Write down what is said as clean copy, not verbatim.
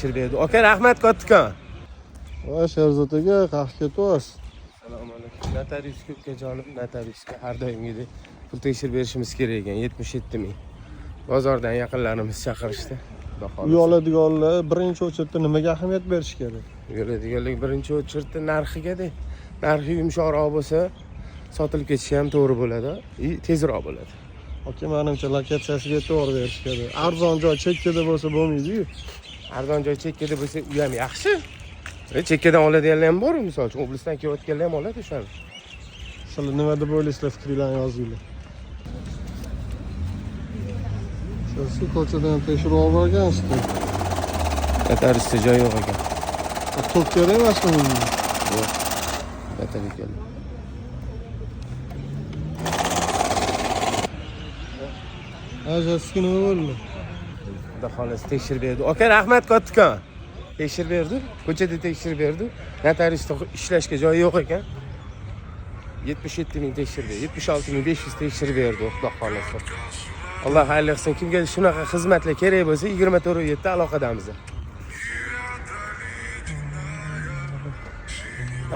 Tekshirib berdi. Aka, rahmat kattakon. Voy, Sherzod aka, qayerga ketyapsiz? Assalomu alaykum. Notariusga, ukajonim, notariusga har doimgidek pul tekshirib berishimiz kerak ekan. 77 ming. Bozordan yaqinlarimiz chaqirishdi. Xudo Uy xohlasa. oladiganlar birinchi очередda nimaga ahamiyat berish kerak? Uy oladiganlar birinchi очередda narxiga-da. Narxi yumshoqroq bo'lsa, sotilib ketishi ham to'g'ri bo'ladi и tezroq bo'ladi. Aka, manimcha, lokatsiyasiga e'tibor berish kerak. Arzon joy chekkada bo'lsa bo'lmaydi-yu. Arzon joy chekkada bo'lsa, u ham yaxshi. Chekkadan oladiganlar ham bor, misol uchun, областdan kelayotganlar ham oladi o'shani. Sizlar nima deb o'ylaysizlar, fikringlarni yozinglar. Siz ko'chadan tekshirib olgansiz. Notariusda joy yo'q ekan. Tok kerak emasmi bunga? Yo'q. Notarius. Ha, sizga nima bo'ldi? Xudo xohlasa, tekshirib berdi. Aka, rahmat kattakon. Tekshirib berdi. Ko'chada tekshirib berdi. Notariusda ishlashga joyi yo'q ekan. 77 ming tekshirib berdi. 76 500 tekshirib berdi, Xudo xohlasa. Alloh xayrli qilsin. Kimga shunaqa xizmatlar kerak bo'lsa, 24/7 aloqadamiz.